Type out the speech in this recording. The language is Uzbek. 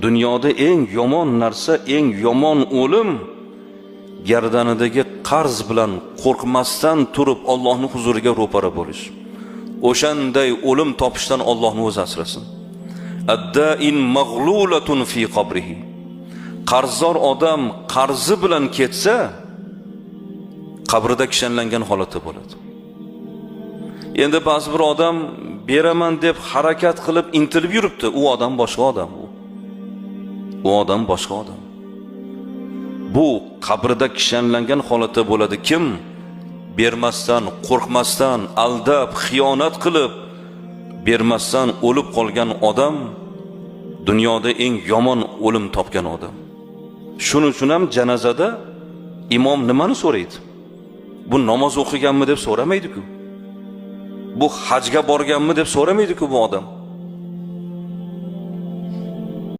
Dunyoda eng yomon narsa, eng yomon o'lim gardanidagi qarz bilan qo'rqmasdan turib Allohning huzuriga ro'para bo'lish. O'shanday o'lim topishdan Allohni o'zi asrasin. Addain mag'lulatun fi qabrihi. Qarzdor odam qarzi bilan ketsa, qabrida kishanlangan holatda bo'ladi. Endi ba'zi bir odam beraman deb harakat qilib intilib yuribdi, u odam boshqa odam u. U odam boshqa odam. Bu qabrida kishanlangan holatda bo'ladi. Kim bermasdan, qo'rqmasdan, aldab, xiyonat qilib bermasdan o'lib qolgan odam dunyoda eng yomon o'lim topgan odam. Shuning uchun ham janozada imom nimani so'raydi? Bu namoz o'qiganmi deb so'ramaydi-ku. Bu hajga borganmi deb so'ramaydi-ku bu odam.